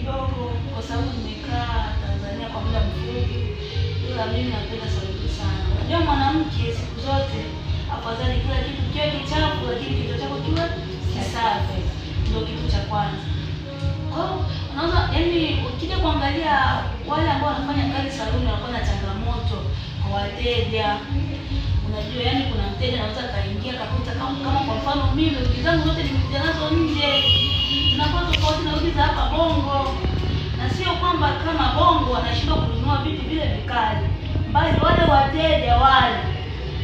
kidogo kwa sababu nimekaa Tanzania kwa muda mfupi, ila mimi napenda saluni sana. Unajua mwanamke siku zote afadhali kila kitu kiwe kichafu, lakini kichwa chako kiwe kisafi, ndio kitu cha kwanza. Kwa hiyo unaweza, yani ukija kuangalia wale ambao wanafanya kazi saluni wanakuwa na changamoto kwa wateja. Unajua yani kuna mteja anaweza kaingia kakuta kama kwa mfano mimi wiki zangu zote nimekuja nazo nje, zinakuwa tofauti na wiki za hapa Bongo. Na sio kwamba kama Bongo wanashindwa kununua vitu vile vikali, bali wale wateja wale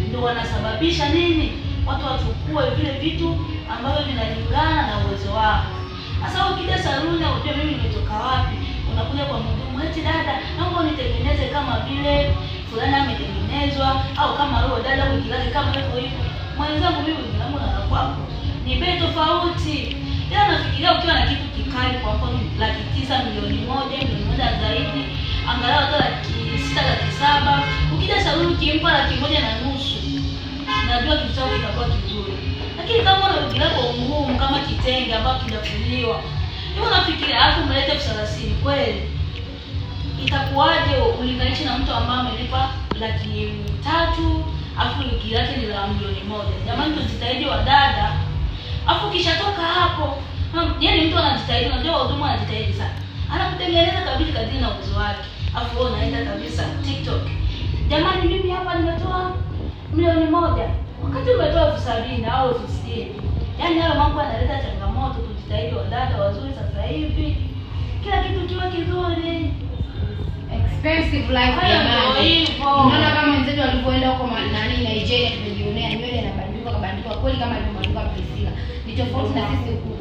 ndio wanasababisha nini watu wachukue vile vitu ambavyo vinalingana na uwezo wao. Sasa ukija saluni unajua mimi nimetoka wapi, unakuja kwa mhudumu, eti dada, naomba unitengeneze kama vile fulani ametengenezwa, au kama wewe dada wiki lake kama hivyo hivyo. Mwenzangu mimi wiki langu na kwako ni bei tofauti. Tena nafikiria ukiwa na kitu kikali, kwa mfano 900,000, 1,000,000, 1,000,000 zaidi, angalau hata 600,000, 700,000, ukija saluni ukimpa 150,000, najua kitu chako kitakuwa kizuri. Lakini kama una wiki lako ngumu kama kitenge ambacho kijafuliwa, hiyo nafikiria alafu mlete 30,000, kweli itakuwaje ulinganishe na mtu ambaye amelipa 300,000 afu wiki lake ni la 1,000,000? Jamani, tujitahidi wadada. Afu kishatoka hapo, yaani mtu anajitahidi, unajua wahudumu wanajitahidi sana, anakutengeneza kabisa kadiri na uwezo wake, afu wewe unaenda kabisa TikTok, jamani mimi hapa nimetoa 1,000,000, wakati umetoa 70,000 au 60,000. Yaani hayo mambo yanaleta changamoto. Tujitahidi wadada wazuri sasa hivi, kila kitu kiwe kizuri. Expensive life jamani. Unaona kama wenzetu walivyoenda huko nani Nigeria, tumejionea nywele na banduka kabandikwa kweli kama alivyobandikwa Priscilla. Ni tofauti na sisi huku.